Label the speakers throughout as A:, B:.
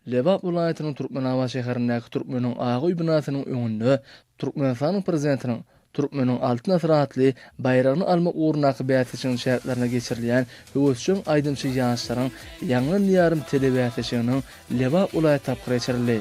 A: Lebap welaýatynyň Türkmenabat şäherindäki Türkmeniň ak öý binasynyň öňünde Türkmenistanyň Prezidentiniň Türkmeniň Altyn asyry atly baýragyny almak ugrundaky bäsleşigiň çäklerinde geçirilýän höwesjeň aýdymçy ýaşlaryň Ýaňlan Diýarym telebäsleşiginiň Lebap welaýat tapgyry geçirildi.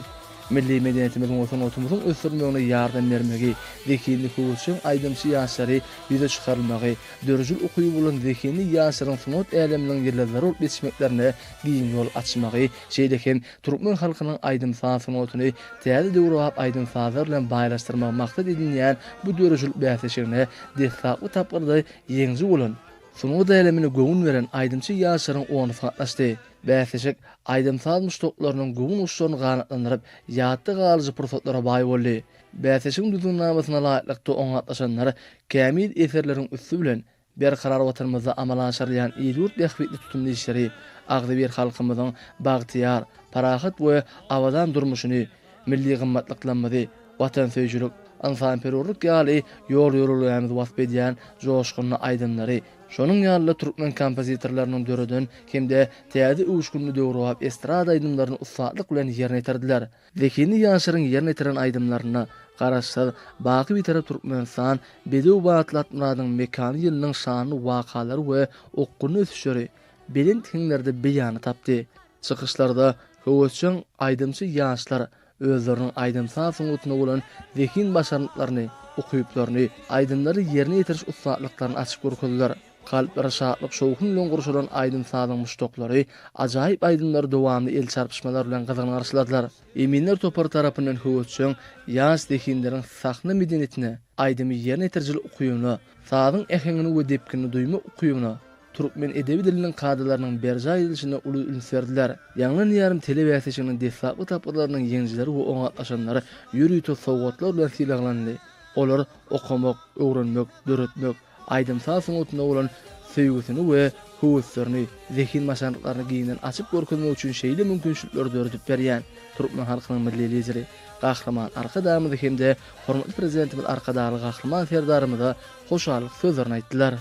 A: Milli medeniýetimiziň we sungatymyzyň ösdürilmegine ýardam bermegi, zehinli höwesjeň aýdymçy ýaşlary ýüze çykarylmagy, döredijilik ukyby bolan zehinli ýaşlaryň sungat äleminiň ýyldyzlary bolup ýetişmeklerine giň ýol açmagy, şeýle hem türkmen halkynyň aýdym-saz sungatyny täze döwrebap aýdym-sazlar bilen baýlaşdyrmagy maksat edinýän bu döredijilik bäsleşigine deslapky tapgyrda ýeňiji bolan, sungat älemine göwün beren aýdymçy ýaşlaryň onusy gatnaşdy. Bäsleşik aýdym-saz muşdaklarynyň göwün guşlaryny ganatlandyryp, ýatda galyjy pursatlara baý boldy. Bäsleşigiň düzgünnamasyna laýyklykda oňa gatnaşanlar kämil eserleriň üsti bilen Berkarar Watanymyzda amala aşyrylýan il-ýurt bähbitli tutumly işleri, agzybir halkymyzyň bagtyýar, parahat we abadan durmuşyny, milli gymmatlyklarymyzy, watansöýüjilik, ynsanperwerlik ýaly ýol-ýörelgämizi wasp edýän joşgunly aýdymlary, şonuň ýaly-da türkmen kompozitorlarynyň döreden hem-de täze öwüşginli döwrebap estrada aýdymlaryny ussatlyk bilen ýerine ýetirdiler. Zehinli ýaşlaryň ýerine ýetiren aýdymlarynda Garaşsyz, baky Bitarap Türkmenistan, bedew batly Atmyradyň mekany ýylynyň şanly wakalary we okgunly ösüşleri belent heňlerde beýanyny tapdy. Çykyşlarda höwesjeň aýdymçy ýaşlar özleriniň aýdym-saz sungatyna bolan zehin-başarnyklaryny, ukyplaryny, aýdymlary ýerine ýetiriş ussatlyklaryny açyp görkezdiler. Kalplary şatlyk-şowhun bilen gurşalan aýdym-sazyň muşdaklary ajaýyp aýdymlary dowamly el çarpyşmalar bilen gyzgyn garşyladylar. Eminler topary tarapyndan höwesjeň ýaş zehinleriň sahna medeniýetine, aýdymy ýerine ýetirijilik ukybyna, sazyň äheňini we depginini duýmak ukybyna, türkmen edebi diliniň kadalarynyň berjaý edilişine uly üns berdiler. Ýaňlan Diýarym telebäsleşiginiň deslapky tapgyrlarynyň ýeňijileri we oňa gatnaşanlar ýörite sowgatlar bilen sylaglandy. Olar okamak, öwrenmek, döretmek, aýdym-saz sungatyna bolan söýgüsini we höweslerini, zehin-başarnyklaryny giňden açyp görkezmek üçin şeýle mümkinçilikleri döredip berýän türkmen halkynyň Milli Lideri Gahryman Arkadagymyzy hem-de hormatly Prezidentimiz Arkadagly Gahryman Serdarymyza hoşallyk sözlerini aýtdylar.